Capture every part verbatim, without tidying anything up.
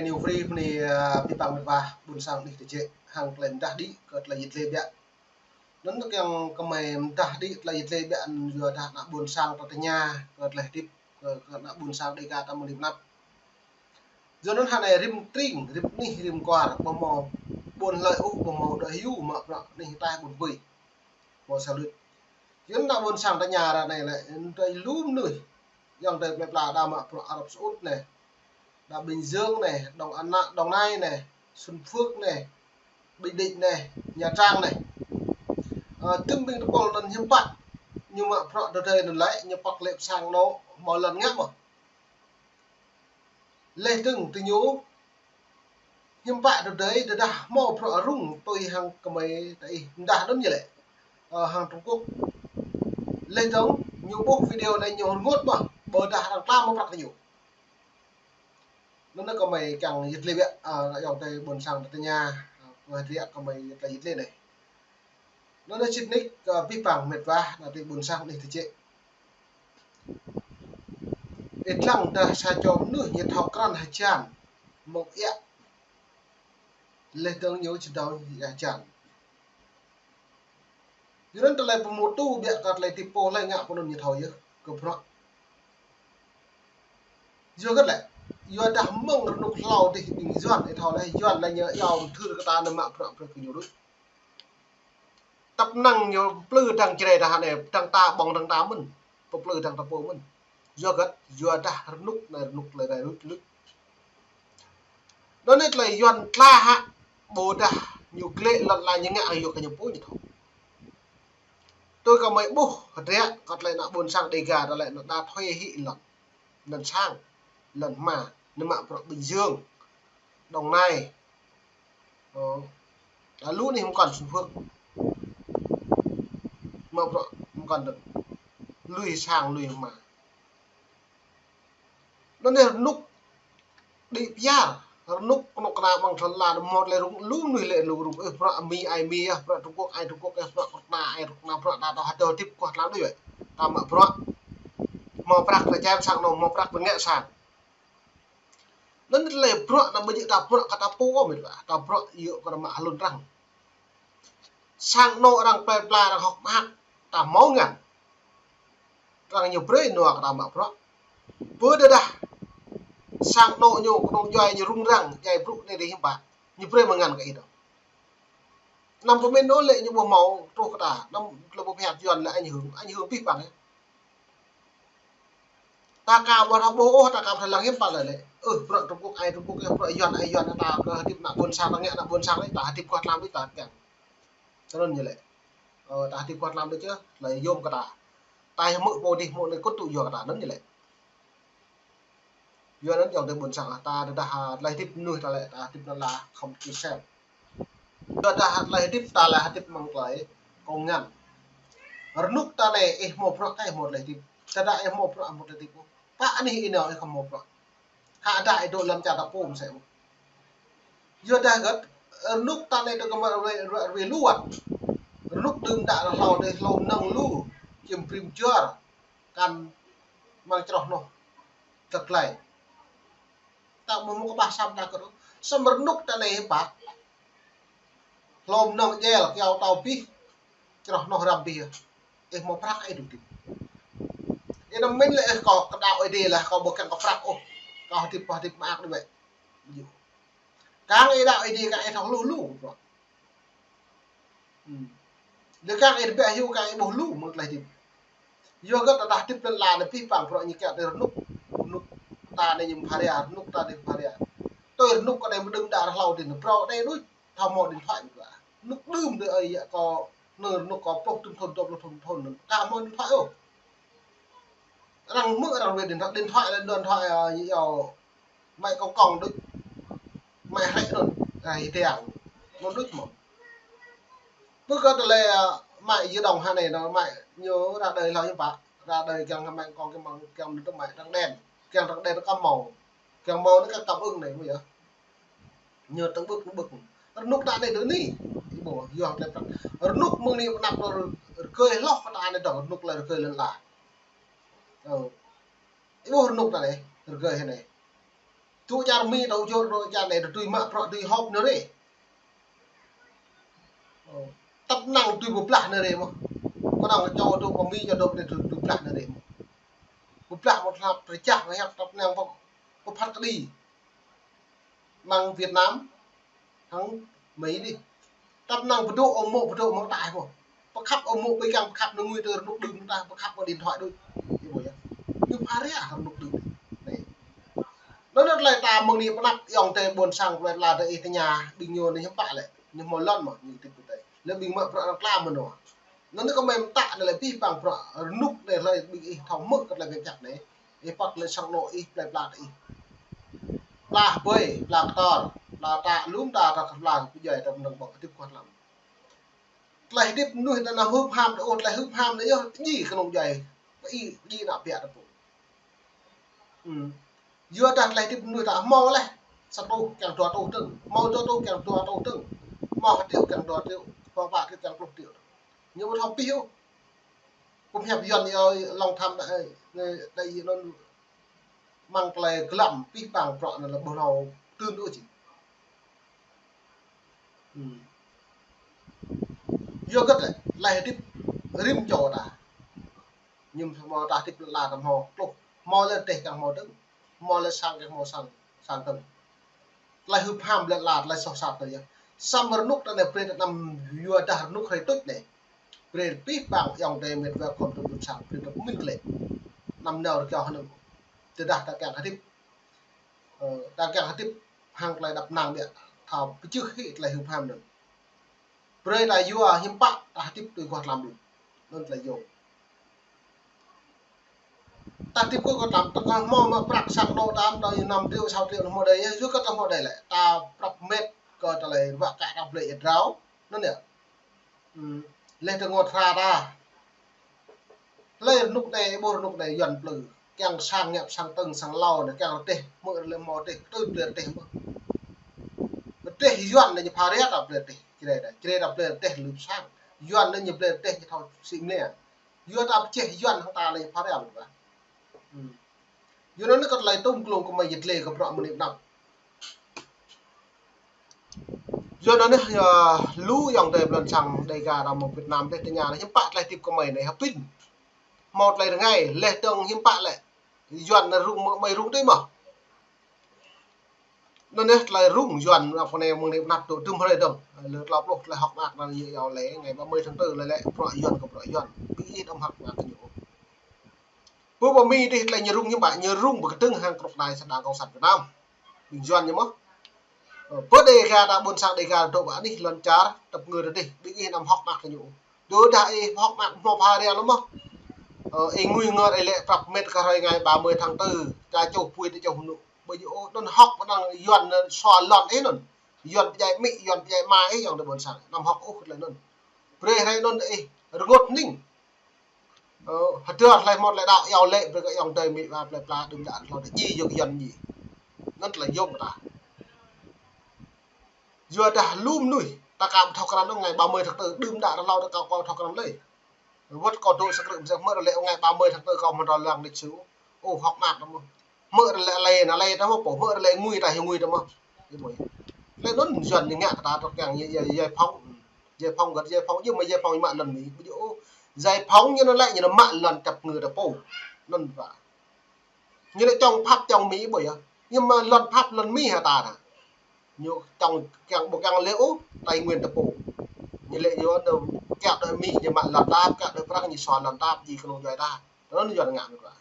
Ñu free mơni, a, pơpă mơ̆t wa ƀôn sang anih tơjĕ hăng tơlơi mơdah đĭ kơ tơlơi yit lĕ biă. Anŭn kiăng kơmơi mơdah đĭ tơlơi yit lĕ biă anŭn yua dah ană ƀôn sang ta tơña kơ tơlơi hơdip kơ, kơ ană ƀôn sang Dêga ta mơ̆ng anăp. Yua anŭn hơnai rĭm tring, rĭm anih, rĭm kwar, ƀu hmâo ƀôn hlơi ôh, ƀu hmâo đuaĭ hyu mă bruă anih ataih ƀôn bơi. Hmâo sa lưt. Yua anŭn ană ƀôn sang ta tơña ră anai lĕ, anŭn tơlơi lu mơnuih. Yua anŭn tơlơi plơi pla đa mă bruă Arab Saudi anai, đa Bình Dương anai, Đồng An-, Đồng Nai anai, Xuân Phước anai, Bình Định anai, Nha Trang anai. Ơ, tơm ƀing tơpul anŭn hiư̆m pă ñu mă bruă tơdơi anŭn lĕ, ñu pŏk lĕ sang anŏ hmâo lŏn ngă mơ̆. Leh dơ̆ng tơ ñu hiư̆m pă tơdơi, tơdah hmâo bruă rŭng tui hăng kơmơi ta ih mơdah anŭn ñu lĕ. Ơ, hăng Trung Quốc. Leh dơ̆ng ñu ƀuh video anai ñu rơngot mơ̆, ƀôdah arăng tla mă prăk tơ ñu. Anŭn kơmơi kiăng yit lĕ biă, ơ, yua anŭn tơlơi ƀôn sang ta tơña, ơ, kơ hơdră kơmơi tơlơi yit lĕ anai. Anŭn sĭt nik, ơ, pơpă mơ̆t wa, ană tơlơi ƀôn sang anih tơjĕ. Ih lăng dah sa čô mơnuih ñu thâo krăn hơjan mơ̆ng iă. Leh dơ̆ng ñu či dŏ hơjan. Yua anŭn tơlơi pơmŭt tŭ biă kơ tơlơi tip pô lĕ ngă pô anŭn ñu thâo yơh kơ bruă. Yua hơget lĕ, yua dah mơ̆ng rơnŭk hlâo dih ƀing Yuan ih thâo lĕ, Yuan lĕ ñu iâu mơthưr kơ ta anŭn mă bruă brơi kơ ñu đôč. Tăp năng ñu pơplư dăng Jrai ta hơnai, dăng ta ƀơ̆ng dăng ta mơ̆n, pơplư dăng ta pô mơ̆n. Yua hơget, yua dah rơnŭk anai rơnŭk tơlơi rai luč luč. Anŭn anai tơlơi Yuan tla hă, ƀôdah ñu glĕ lŏn la ñu ngă yua kơ ñu pô ñu thâo. Tui kơmơi ƀuh hơdră kơ tơlơi ană ƀôn sang Dêga ta lĕ anŭn đa thuê hĭ lŏn. Lŏn sang, lŏn hma, anŭn mă bruă Bình Dương, Đồng Nai. Ơ, lu anih mơkŏn Xuân Phước. Mă bruă mơkŏn dơ̆ng. Lui sang, lui hma. Anŭn anai rơnŭk đĭ pơyar, rơnŭk kơnuk kơna ƀăng thun la, anŭn mơ̆t lĕ rŭng, lu mơnuih lĕ lu rŭng, ơ, bruă Mi ai Mi yơh, bruă Trung Quốc ai Trung Quốc yơh, bruă kơnuk kơna ai kơnuk kơna, bruă ta dŏ hơdơr hơdip kuah tlam đôč wĕ. Ta mă bruă. Hmâo prăk ta čem sang anŭn, hmâo prăk ta ngă sang. Anŭn tơlơi bruă anŭn ƀu djơ̆ ta bruă kơ ta pô ôh mơ̆n, ta bruă yua kơ ta mă hlŭn arăng. Sang anŏ arăng plơi pla arăng hơ̆k mơak, ta hmâo ngăn. Arăng ñu brơi nua kơ ta mă bruă. Bơ tơdah sang anŏ ñu kơnơ̆ng djuai ñu rŭng răng, djai brŭ anai dih hiư̆m pă. Ñu brơi mă ngăn kơ ih dŏ. Anăm pơmĭn ôh lĕ ñu ƀu hmâo truh kơ ta, anăm tơlơi pơhiăp Yuan lĕ ảnh hưởng, ảnh hưởng abih bang yơh. Ta ka ƀu thâo ƀuh ôh, ta ka ƀu thâo lăng hiư̆m pă lĕ. Ơ, bruă Trung Quốc ai Trung Quốc, ơ, bruă Yuan ai Yuan, ta kơ hơdip ană ƀôn sang, ta ngă ană ƀôn sang lĕ, ta hơdip kuah tlam đôč ta kiăng. Tui anŭn ñu lĕ. Ơ, ta hơdip kuah tlam đôč yơh, lĕ yôm kơ ta. Ta hmư̆ pô dih hmư̆ anai kơt tŭ yua kơ ta anŭn ñu lĕ. Yua anŭn yơh tơlơi ƀôn sang ta tơdah, a, tơlơi hơdip mơnuih ta lĕ, ta hơdip anŭn la khŏm kơsem. Yua dah tơlơi hơdip ta lĕ hơdip mơ̆ng tơlơi kông ngăn. Rơnŭk ta anai ih hmâo bruă kơ ih hmâo tơlơi hơdip. Tơdah ih hmâo bruă hmâo tơlơi hơdip. Pă anih ih nao ih khŏm hmâo bruă. Hă dah ih dŏ lăm čar ta pô mơsĕ mơ̆n. Yua dah hơget, rơnŭk ta anai tơ kơmơi rơwĕ, rơwĕ, rơwĕ lu wơ̆t. Rơnŭk đưm đă rơhlâo dih hlô mơnơ̆ng lu, čim brĭm juăr, kăn mơ̆ng čroh noh tơglai. Ta ƀu hmâo kơƀah sam đa kơ rơnŭk. Samơ̆ rơnŭk ta anai hiư̆m pă. Hlô mơnơ̆ng djel, kyâo tâo abih, čroh noh răm abih yơh. Ih hmâo prăk ih dŏ hơdip. Ih anăm mĭn lĕ ih kâo kơdŏ Ơi Adai lah, kâo ƀu kiăng kơ prăk ôh. Kâo hơdip, kâo hơdip mơak đôč wĕ. Kang ih đaŏ Ơi Adai, kang ih thâo hluh lu. Hmm. Lĕ kang ih tơbiă hyu, kang ih ƀuh lu mơ̆ng tơlơi hơdip. Yua hơget tơdah hơdip lŏn la anai abih bang bruă ñu kiăng tui rơnŭk. Rơnŭk ta anai ñu phara, rơnŭk ta anai phara. Tui rơnŭk kơ anai mơ̆ng đưm đă rơhlâo dih anai, phrâo anai đôč, thâo hmâo điện thoại mơ̆n. Rơnŭk đưm đă ơi yă kâo, anai rơnŭk kâo pluh thŭn, dua pluh thŭn, thŭn anŭn. Ka hmâo điện thoại ôh. Arăng hmư̆ arăng wĕ điện thoại, điện thoại lĕ điện thoại, ơ, ñu iâu mă kông kông đôč, mă hrĕ anŭn, ơ, ih tiăng. Anŭn đôč mơ̆n. Bơ kơ tơlơi, ơ, mă di động hă anai, anŭn mă ñu ra đời hlâo hiư̆m pă, ra đời kiăng mă kông kiăng mă kiăng anŭn tơ mă trắng đen, kiăng trắng đen kơ hmâo, kiăng hmâo anŭn kơ cảm ứng anai mơ̆ yơh. Ñu tơ̆ng ƀơ̆k, tơ̆ng ƀơ̆k. Rơnŭk ta anai tơ anai. Ih ƀuh, yua hăng tơlơi prăk. Rơnŭk mơ̆ng anai pơ anăp rơgơi hloh kơ ta anai dơ̆ng, rơnŭk lĕ rơgơi lŏn la. Ơ. Ih ƀuh rơnŭk ta anai, rơgơi hă anai. Tŭ čar Mi, tŭ čar, tŭ čar anai, tui mă bruă, tui họp anai rê. Ơ, tăp năng tui pơblah anai rê mơ̆n. Kơnơ̆ng čô tŭ pơ Mi, čô tŭ anai, tui, tui pơblah anai rê mơ̆n. Pơblah mơ̆n hlăp, pơčah mơ̆n hiăp tăp năng pơ, pơphat kơđi. Mơ̆ng Việt Nam hăng Mi dih. Tăp năng pơdŏ ômô, pơdŏ mơ̆ng taih mơ̆n. Pơkhăp ômô, ƀơi kiăng pơkhăp nơngui tơ rơnŭk đưm ta, pơkhăp mơ̆ng điện thoại đôč. Ih ƀuh yơh. Ñu pha ria rơnŭk đưm. Anai. Anŭn tơlơi ta mơ̆ng anai pơnăp ayŏng adơi ƀôn sang plơi pla tơ ih tơña ƀing ñu anai hiư̆m pă lĕ. Ñu hmâo lŏn mơ̆n, ñu tĭp tơ anai. Lĕ ƀing mă bruă anŭn tla mơ̆n anŭn. Anŭn kơ mơi mơta anai lĕ abih bang bruă rơnŭk anai hlơi ƀing ih thâo hmư̆ kơ tơlơi pơčah anai. Ih păt lĕ sang anŏ ih plơi pla tơ ih. Pla ƀơi, pla kơtor, pla ta lŭm ta ta pla pơdjai ta mơnơ̆ng ƀơ̆ng hơdip kuat lăm. Tơlơi hơdip mơnuih ta anăm hưp ham, ơ, tơlơi hưp ham anai yơh, djai kơnơ̆ng djai, pơ-i, djai ană ƀiă ta pô. Ư. Yua dah tơlơi hơdip mơnuih ta hmâo leh, sa rơtuh kiăng dua rơtuh dơ̆ng, hmâo dua rơtuh kiăng dua rơtuh dơ̆ng, hmâo ha triệu kiăng dua triệu, hmâo pă triệu kiăng pluh triệu. Ñu ƀu thâo pih ôh. Kơ hiăp Yuan yơh, lŏng tham đa, ơ, đa yơh anŭn mơ̆ng tơlơi glăm abih bang bruă anŭn lĕ ƀu thâo tơnŭ ôh či. Ư. Yua hơget lĕ, tơlơi hơdip rĭm čô ta. Ñu hmâo ta hơdip lĕ ta hmâo pluh, hmâo lĕ rơdêh kiăng hmâo dơ̆ng, hmâo lĕ sang kiăng hmâo sang, sang dơ̆ng. Tơlơi hưp ham lĕ ta, tơlơi soh sat anai yơh. Samơ̆ rơnŭk ta anai brơi ta anăm yua dah rơnŭk hrơi tuč anai. Brơi abih bang ayŏng adơi met wa khŏm tơm ƀôn sang brơi ta pơmĭn glaĭ. Anăm nao rơkâo hơnơ̆ng. Tơdah ta kiăng hơdip, ơ, ta kiăng hơdip hăng tơlơi đăp năng biă, thâo pơčeh hĭ tơlơi hưp ham anŭn. Brơi ta yua hiư̆m pă ta hơdip tui kuah tlam đôč. Anŭn tơlơi yôm. Ta hơdip tui kuah tlam, ta kơ hmâo mă prăk sang anŏ ta, ta năm triệu, sa triệu hmâo đơi yơh, yua kơ ta hmâo đơi lĕ. Ta prăp met kơ tơlơi wă kơ ta blơi ia drao. Anŭn yơh. Ư. Leh ta ngot hra ta. Hlơi rơnŭk anai, ƀu rơnŭk anai Yuan plư. Kiăng sang ñăp sang tơ̆ng sang hlâo anai, kiăng rơdêh, hmư̆ rơlĕ hmâo rơdêh, tơl blơi rơdêh mơ̆n. Rơdêh Yuan anai ñu pha ria ta blơi rơdêh, Jrai ta, Jrai ta blơi rơdêh lŭp sang. Yuan anai ñu blơi rơdêh ñu thâo sĭ mlĕ. Yua ta pơčeh Yuan hăng ta anai ñu pha ria mơ̆n ƀă. Ư. Yua anŭn kơ tơlơi tŭm glông kơ mơi yơh tơlơi kơ bruă mơ̆ng anai pơnăp. Yua anŭn yơh, yua lu ayŏng adơi ƀlŏn sang Đêga ta mơ̆ng Việt Nam dih tơña anai hiư̆m pă tơlơi hơdip kơ mơi anai hơpĭn. Hmâo tơlơi rơngai, leh dơ̆ng hiư̆m pă lĕ. Yuan anai rŭng mơi, mơi rŭng tui mơ̆n. Anŭn yơh tơlơi rŭng Yuan anăp anai mơ̆ng anai pơnăp tŭ tơm hrơi dơ̆ng. Lơ tlâo pluh tơlơi hŏk mơak anŭn yơh yua lĕ, ngày ba mươi tháng tư lĕ lĕ, bruă Yuan kơ bruă Yuan. Ƀing ih anăm hŏk mơak kơ ñu. Pơ pơ Mi dih tơlơi ñu rŭng hiư̆m pă, ñu rŭng pơkơdơ̆ng hăng krŭk đai sa đảng cộng sản Việt Nam. Ƀing Yuan ñu mơ̆n. Ơ, pơ Đêga ta ƀôn sang Đêga dŏ ƀă anih lŏn čar, tơpă ngơ ta dih, ƀing ih anăm hŏk mơak kơ ñu. Tơdah ih hŏk mơak hmâo pha ria lu mơ̆n. Ơ, ih ngui ngor ih lĕ prăp met kơ hrơi ngày ba mươi tháng tư, ta čuh apui ta čuh mơnŭ. Ƀơi ñu ôh, anŭn hŏk pơnăng Yuan anŭn sua lŏn ih anŭn. Yuan pơdjai amĭ, Yuan pơdjai ama ih, ayŏng adơi ƀôn sang. Anăm hŏk ôh tơlơi anŭn. Brơi hrơi anŭn ih rơngot hning. Ơ, hơdơr hlơi hmâo tơlơi đaŏ iâu laĭ brơi kơ ayŏng adơi amĭ ama plơi pla đưm đă hlâo đa djai yua kơ Yuan djai. Anŭn tơlơi yôm kơ ta. Yua dah lu mơnuih ta ka ƀu thâo krăn ôh ngày ba mươi tháng tư đưm đă hlâo ta ka ƀu thâo krăn lơi. Wơ̆t kâo dŏ sa krư̆ mơsĕ hmư̆ rơlĕ ôh ngày ba mươi tháng tư kâo mơ̆n ră lăng lịch sử. Ôh, hŏk mơak ta mơ̆n. Hmư̆ rơlĕ lĕ anai lĕ ta mơ̆n, pô hmư̆ rơlĕ ngui ta hyu ngui ta mơ̆n. Ih ƀuh. Lĕ anŭn Yuan ñu ngă kơ ta tŏk kiăng ñu djai, djai phŏng. Djai phŏng gơ̆t djai phŏng, yua mơ̆ djai phŏng ñu mă lŏn Mi. Ƀu djơ̆ ôh. Djai phŏng ñu anŭn lĕ ñu mă lŏn tơpă ngơ ta pô. Anŭn ƀă. Ñu lĕ čŏng phap čŏng Mi ƀuh yơh. Ñu mă lŏn phap lŏn Mi hă ta anai. Ñu čŏng kiăng ƀu kiăng lĕ ôh Tây Nguyên ta pô. Ñu lĕ yua anŭn kiăng đơi Mi ñu mă lŏn ta, kiăng đơi Prăng ñu sua lŏn ta, djai kơnung djuai ta. Anŭn Yuan ngă mơ̆n ƀă.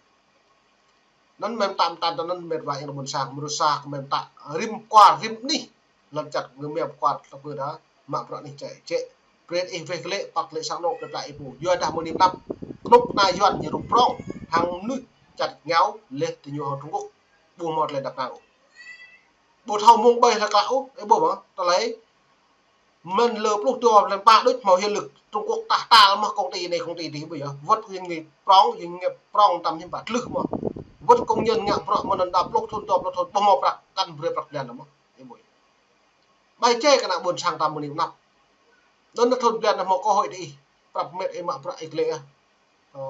Anŭn mơ̆ng tam tam anŭn met wa ayŏng adơi ƀôn sang, mơnuih sa kơ mơ̆ng ta rĭm kwar rĭm anih. Lŏn čar ngă mơ̆ng kwar tơpă ngơ ta mă bruă anih čĕ čĕ. Brơi ih weh glaĭ, păt glaĭ sang anŏ plơi pla ih pô. Yua dah mơ̆ng anai pơnăp, kơnuk kơna Yuan ñu rŭng prŏng hăng mơnuih čar ngă leh tơ ñu hăng Trung Quốc. Ƀu hmâo tơlơi đăp năng ôh. Ƀu thâo mơ̆ng ƀơi hlăk hlăk ôh, ih ƀuh mơ̆n, tơlơi mơ̆n lơ pluh dua lăm pă đôč hmâo hiệu lực Trung Quốc tah tal mơ̆n công ty anai công ty dih ƀuh yơh. Wơ̆t kơ ñu ngă prŏng, ñu ngă prŏng tăm hiư̆m pă tlưh mơ̆n. Wơ̆t công nhân ngă bruă mơ̆n anŭn đa pluh thŭn, dua pluh thŭn, ƀu hmâo prăk, kăn brơi prăk blan mơ̆n. Ih ƀuh. Ƀai čĕ kơ ană ƀôn sang ta mơ̆ng anai pơnăp. Anŭn thŭn blan anai hmâo cơ hội dih. Prăp met ih mă bruă ih glaĭ yơh. Ơ,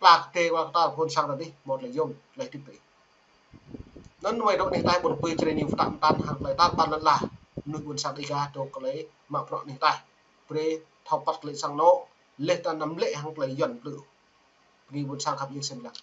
pla kơdê wa kơtor ƀôn sang ta dih, hmâo tơlơi yôm, tơlơi hơdip dih. Anŭn wai dŏ anih ataih ƀôn pui čơrê ñu pơtă pơtăn hăng tơlơi tar ƀar lŏn ala. Mơnuih ƀôn sang Dega dŏ tơlơi mă bruă anih ataih. Brơi thâo păt tơlơi sang anŏ, leh ta anăm lĕ hăng tơlơi Yuan plư. Bơni ƀôn sang khăp yơh sem lăng.